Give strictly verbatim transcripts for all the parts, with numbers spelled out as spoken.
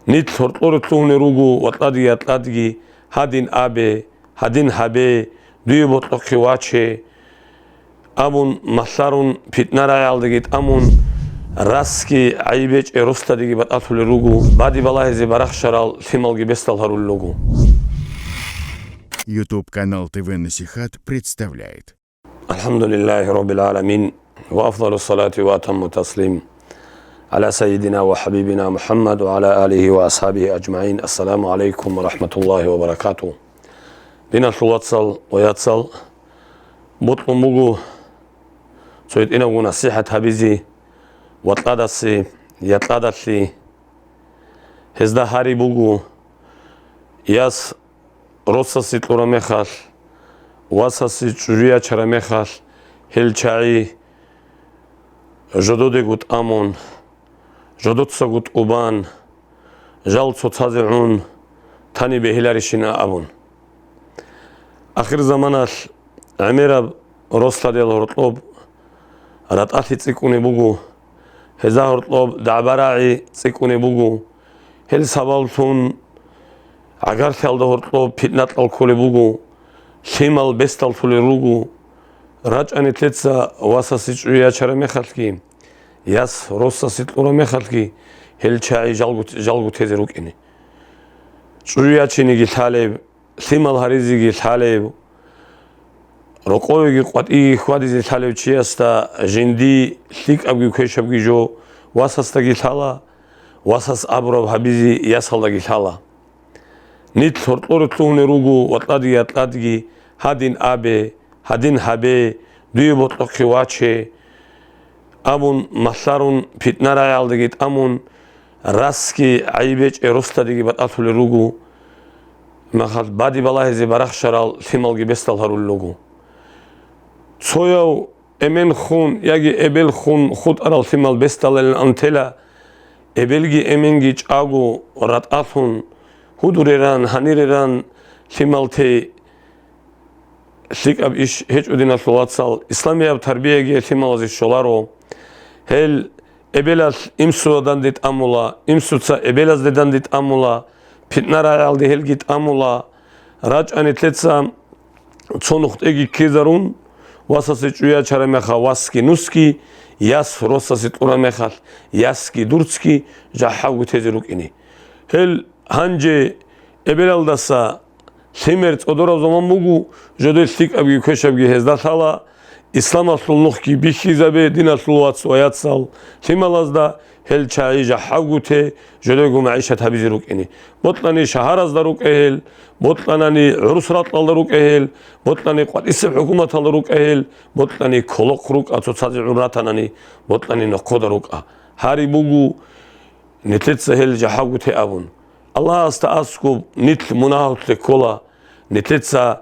Нилъ гьоркьоре лъугьунел руго ватӀладги ятӀладги, гьадин абе, гьадин гьабе, дуе бокьухъе ваче абун, малъарун, питна-рагӀиялдаги тӀамун, расги гӀайиб гьечӀеб росдадеги батӀалъулел руго, баде балагьизе барахщарал лъималги бесдал гьарулел руго. YouTube канал ТВ Насихат представляет. الحمد لله رب العالمين، وأفضل الصلاة وأتم التسليم على سيدنا وحبيبنا محمد وعلى آله وأصحابه أجمعين. السلام عليكم ورحمة الله وبركاته. Диналъул вацал ва яцал, бокьун буго цо гьитӀинабго насихӀат гьабизе ватӀладасе, ятӀладалъе. Гьезда гьари буго, яс росасе кьураб мехалъ, васасе чӀужу ячараб мехалъ, гьел чагӀи жододего тӀамун, жодоцаго тӀубан, жал цоцазе гӀун тани бегьиларищина абун. Ахирзаманалъ гӀемераб росдал гьоркьоб ратӀалъи цӀикӀкӀунеб буго, гьезда гьоркьоб дагӀба-рагӀи цӀикӀкӀунеб буго, гьел сабаблъун гӀагарлъиялда гьоркьоб питна-кьал кколеб буго, лъимал бесдаллъулел руго. РачӀани лъеца васасе чӀужу ячараб мехалъги, яс росасе кьураб мехалъги, гьел чагӀи жалго, жалго тезе рукӀине. ЧӀужу ячинеги лъалеб, лъимал гьаризеги лъалеб, рокъовеги къватӀиеги хьвадизе лъалев чиясда жинди лъикӀабги квешабги жо васасдаги лъала, васас абураб гьабизе ясалдаги лъала. Нилъ гьоркьоре лъугьунел руго ватӀладги ятӀладги, гьадин абе, гьадин гьабе, дуе бокьухъе ваче абун, малъарун, питна-рагӀиялдаги тӀамун, расги гӀайиб гьечӀеб росдадеги батӀалъулел руго, мехалъ баде балагьизе барахщарал лъималги бесдал гьарулел руго. Цояв эмен хун яги эбел хун хутӀарал лъимал бесдалилан ан тела, эбелги эменги чӀаго ратӀалъун, гьудуреран, гьаниреран лъимал тей. ЛъикӀаб иш гьечӀо, диналъул вацал, исламияб тарбияги лъималазе щоларо. Гьел эбелалъ имсуда данде тӀамула, имсуца эбелазде данде тӀамула, питна-рагӀиялде гьелги тӀамула. РачӀани лъеца цо нухтӀеги ккезарун, васасе чӀужу ячараб мехалъ васги нусги, яс росасе кьураб мехалъ ясги дурцги жахӀалго тезе рукӀине. Гьел гьанже эбелалдаса лъимер цӀодораб заман буго, жодое лъикӀабги квешабги гьезда лъала, исламалъул нухги бихьизабе, диналъул вац ва яцал, лъималазда гьел чагӀи жахӀалго те, жодего магӀишат гьабизе рукӀине. Бокьани шагьаразда рукӀа гьел, бокьанани гӀурус ракьалда рукӀа гьел, бокьани къватӀисеб хӀукуматалда рукӀа гьел, бокьани колохъ рукӀа, цоцазе гӀун ратанани, бокьани нохъода рукӀа. Гьари буго, нилъеца гьел жахӀалго те абун. Аллагьасда аскӀоб нилъ мунагьалъе ккола, нилъеца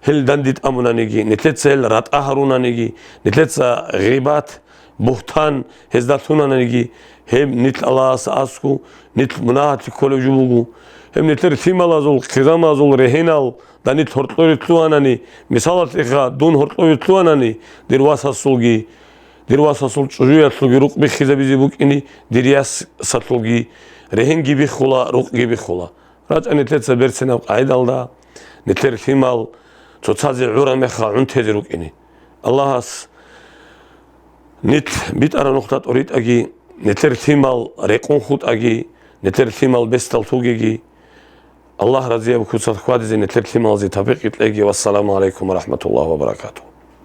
гьел данде тӀамунаниги, нилъеца гьел ратӀа гьарунаниги, нилъеца гъибат, бугьтан гьезда лъунаниги, гьеб нилъ Аллагьасда аскӀо, нилъ мунагьалъе кколеб жо буго. Гьеб нилъер лъималазул, хъизамазул регьенал, да нилъ гьоркьоре лъугьанани, мисалалъеха, дун гьоркьоре лъугьанани, дир васасулги, дир васасул чӀужуялъулги рукъ биххизабизе букӀине, дир ясалъулги регьенги биххула, рукъги биххула. РачӀа нилъеца берцинаб къагӀидалда, нилъер лъимал цоцазе гӀура меха гӀунтезе рукӀине. Аллагьас нилъ битӀараб нухда тӀоритӀаги, нилъер лъимал рекъон хутӀаги, нилъер лъимал бесдал лъугеги, Аллагь разияб куцалъ хьвадизе нилъер лъималазе тавфикъ кьеги. Вассаламу гӀалайкум ва рахӀматуллагьи ва баракатугь.